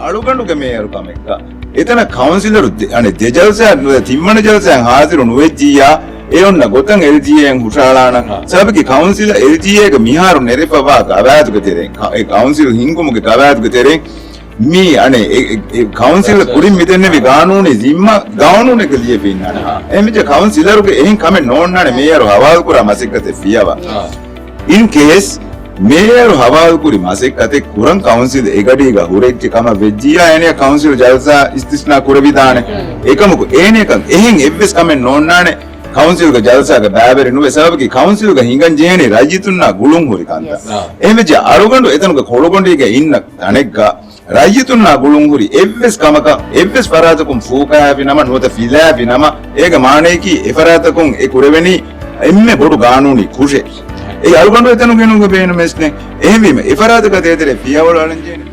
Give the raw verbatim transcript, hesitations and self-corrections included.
އަޅުގަނޑުގެ މޭޔަރު ކަމެއްގަ އެތަނަށް ކައުންސިލަރު ދެ-، އަނެއް ދެ ޖަލްސާ ނުވެ ތިންވަނަ ޖަލްސާއަށް ހާޒިރު ނުވެއްޖިއްޔާ، އެ އޮންނަ ގޮތަށް އެލްޖީއޭއިން ހުށައަޅާނަން. ސަބަބަކީ ކައުންސިލަށް އެލްޖީއޭގެ މިހާރު ނެރެފަވާ ގަވާއިދުގެ ތެރެއިން، ކަ-، އެ ކައުންސިލް ހިންގުމުގެ ގަވާއިދުގެ ތެރެއިން މީ އަނެއް އެ، އެ، އެ ކައުންސިލަށް ކުރިން މިދެންނެވި ގާނޫނީ ޒިންމާ ގާނޫނެއްގަ ލިޔެފި އިންނާނެ. އެހެންވެއްޖެ ކައުންސިލަރުގެ އެހެން ކަމެއް ނޯންނާނެ މޭޔަރު ހަވާލުކުރާ މަސައްކަތެއް ފިޔަވާ. އިން ކޭސް މޭޔަރު ހަވާލުކުރި މަސައްކަތެއް ކުރަން ކައުންސިލް އެގަޑީގަ ހުރެއްޖެ ކަމަށް ވެއްޖިއްޔާ، އޭނަޔަށް ކައުންސިލް ޖަލްސާ އިސްތިސްނާ ކުރެވިދާނެ. އެކަމަކު އޭނަޔަކަށް އެހެން އެއްވެސް ކަމެއް ނޯންނާނެ ކައުންސިލްގެ ޖަލްސާގެ ބައިވެރި ނުވެ، ސަބަބަކީ ކައުންސިލްގަ ހިނގަން ޖެހޭނީ ރައްޔިތުންނާ ގުޅުން ހުރި ކަންތައް. އެހެންވެއްޖެ އަޅުގަނޑު އެތަނުގެ ކޮޅުގޮނޑީގަ އިންނަ ތަނެއްގަ ރައްޔިތުންނާ ގުޅުން ހުރި އެއްވެސް ކަމަކަށް އެއްވެސް ފަރާތަކުން ފޫކާއެވި ނަމަ، ނުވަތަ ފިލާއެވި ނަމަ، އޭގެ މާނަޔަކީ އެފަރާތަކުން އެ ކުރެވެނީ އެންމެ ބޮޑު ގާނޫނީ ކުށެއް. އެއީ އަޅުގަނޑު އެތަނުގަ އިނުމުގެ ބޭނުމެއް ނެތް. އެހެންވީމަ އެފަރާތަކަށް ދޭތެރޭ ފިޔަވަޅު އަޅަންޖެހޭނެ.